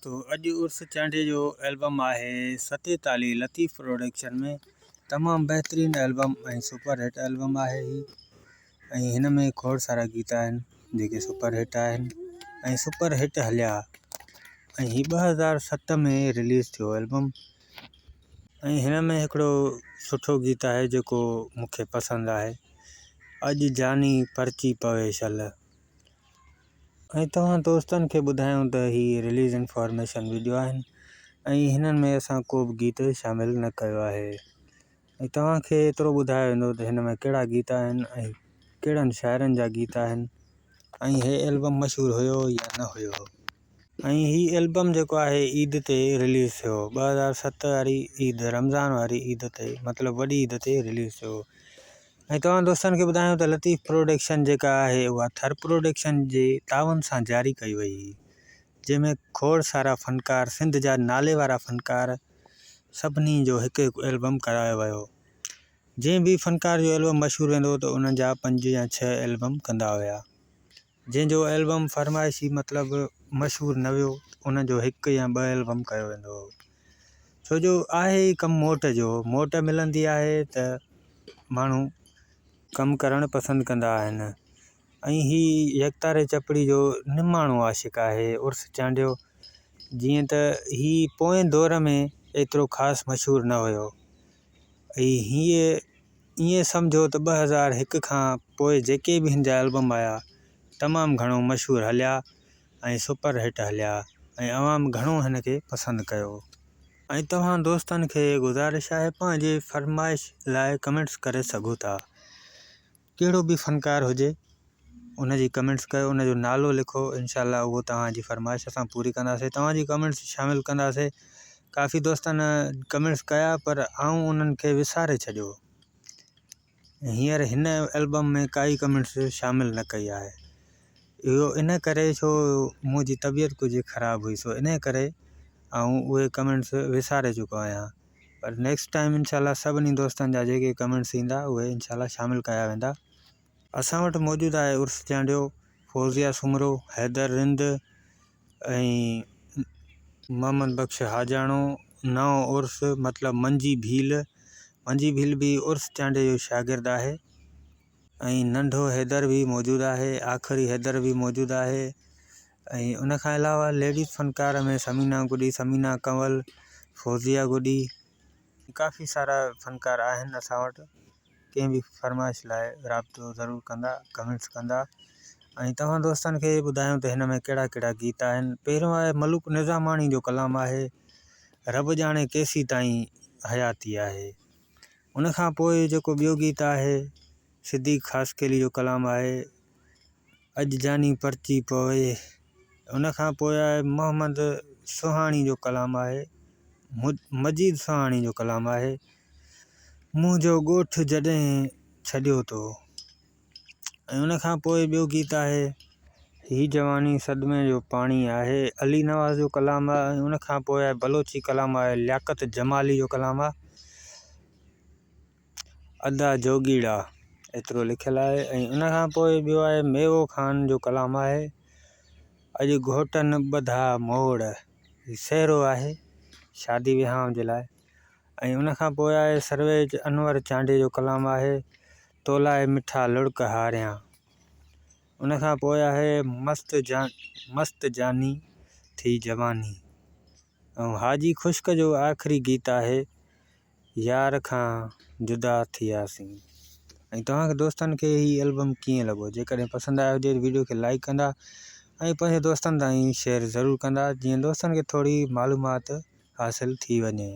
دوستو اڄ عرس چانڊيي جو البم آهي 47 لطيف پروڊڪشن ۾ تمام بهترين البم ۽ سپر هٽ البم آهي هي ۽ هن ۾ کوڙ سارا گيت آهن جيڪي سپر هٽ آهن ۽ سپر هٽ هليا ۽ هي 2007 ۾ رليز ٿيو البم ۽ هن ۾ هڪڙو سٺو گيت آهي جيڪو مونکي پسند آهي اڄ جاني پرچي پوي شل. ۽ توهان دوستن کي ٻڌايون ته هي رليز انفارميشن وڊيو آهن ۽ هنن ۾ اسان ڪو به گيت شامل نه ڪيو آهي ۽ توهان کي ايترو ٻڌايو ويندو ته هن ۾ ڪهڙا گيت آهن ۽ ڪهڙن شاعرن جا گيت آهن ۽ هي البم مشهور هيو يا نه هيو ۽ هي البم جيڪو آهي عيد تي رليز ٿيو 2007 واري عيد رمضان واري عيد تي مطلب وڏي عيد تي رليز ٿيو. ۽ توهان دوستن کي ٻڌايون ته لطيف پروڊڪشن جيڪا آهي اها ٿر پروڊڪشن جي تعاون سان جاري ڪئي وئي هئي جنهن ۾ کوڙ سارا فنڪار سنڌ جا نالي وارا فنڪار سڀني جو هڪ هڪ البم ڪرايو ويو جنهن به فنڪار جو البم مشهور ويندو ته ان جا پنج يا ڇهه البم ڪندا هيا جنهن جو البم فرمائشي مطلب مشهور نه ويو ان جو هڪ يا ٻه البم ڪيو ويندو هو ڇو جو آهي ئي ڪم موٽ جو موٽ ملندي آهي ته ماڻهو ڪم ڪرڻ پسند ڪندا آهن ۽ هي يڪتاري چپڙي جو نماڻو عاشق آهي عرس چانڊيو جيئن ته هي پوئين دور ۾ ايترو خاص مشهور نه هيو ۽ هيء ائين سمجهو ته 2001 کان پوء جيڪي به هن جا البم آيا تمام گهڻو مشهور هليا ۽ سپر هٽ هليا ۽ عوام گهڻو هن کي پسند ڪيو. ۽ توهان دوستن کي گذارش آهي پنهنجي فرمائش لاء ڪمينٽس ڪري سگهو ٿا ڪهڙو به فنڪار هجي ان جي ڪمينٽس ڪيو ان جو نالو لکو انشاء الله اهو توهان جي فرمائش اسان پوري ڪنداسي توهان جي ڪمينٽس شامل ڪنداسي ڪافي دوستن ڪمينٽس ڪيا پر آئون انهن کي وساري ڇڏيو هينئر هن البم ۾ ڪائي ڪمينٽس شامل نه ڪئي آهي اهو ان ڪري ڇو منهنجي طبيعت ڪجهه خراب هئي سو ان ڪري آئون اهي ڪمينٽس وساري چڪو آهيان پر نيڪسٽ ٽائيم انشاء الله سڀني دوستن جا جيڪي ڪمينٽس ايندا اهي انشاء الله شامل ڪيا ويندا. اسان وٽ موجود آهي عرس چانڊيو، فوزيه سومرو، حيدر رند ۽ محمد بخش حاجاڻو، نئون عرس مطلب منجي ڀيل، منجي ڀيل به عرس چانڊيي جو شاگرد آهي ۽ ننڍو حيدر به موجود آهي، آخري حيدر به موجود آهي ۽ ان کان علاوه ليڊيز فنڪار ۾ ثمينه گڏي، ثمينه ڪنول، فوزيه گڏي، ڪافي سارا فنڪار آهن اسان وٽ. ڪنهن به فرمائش لاء رابطو ضرور ڪندا ڪمينٽس ڪندا ۽ توهان دوستن کي ٻڌايون ته هن ۾ ڪهڙا ڪهڙا گيت آهن پهريون آهي ملوڪ نظاماڻي جو ڪلام آهي رب ڄاڻي ڪيسي تائين حياتي آهي ان کان پوء جيڪو ٻيو گيت آهي صديق خاصخيلي جو ڪلام آهي اڄ جاني پرچي پوي. ان کان پوء آهي محمد سهاڻي جو ڪلام آهي مجيد سهاڻي جو ڪلام آهي منهنجو ڳوٺ جڏهن ڇڏيو تو ۽ ان کان پوء ٻيو گيت آهي هي جواني صدمي جو پاڻي آهي علي نواز جو ڪلام آهي ۽ ان کان پوء آهي بلوچي ڪلام آهي لياقت جمالي جو ڪلام آهي. ادا جوڳيڙا ايترو لکيل آهي ۽ ان کان پوء ٻيو آهي ميوو خان جو ڪلام آهي اڄ گهوٽن ٻڌا موڙ هي سهرو آهي شادي وهانء جي لاء ۽ ان کان پوء آهي سرويچ انور چانڊيي جو ڪلام آهي تولاء مٺا لڙڪ هاريان ان کان پوء آهي مست جان مست جاني ٿي جواني ۽ حاجي خشڪ جو آخري گيت آهي يار کان جدا ٿياسين. ۽ توهان کي دوستن کي هي البم ڪيئن لڳو جيڪڏهن پسند آيو هجي ته ويڊيو کي لائيڪ ڪندا ۽ پنهنجي دوستن تائين شيئر ضرور ڪندا جيئن دوستن کي ٿوري معلومات حاصل ٿي وڃي.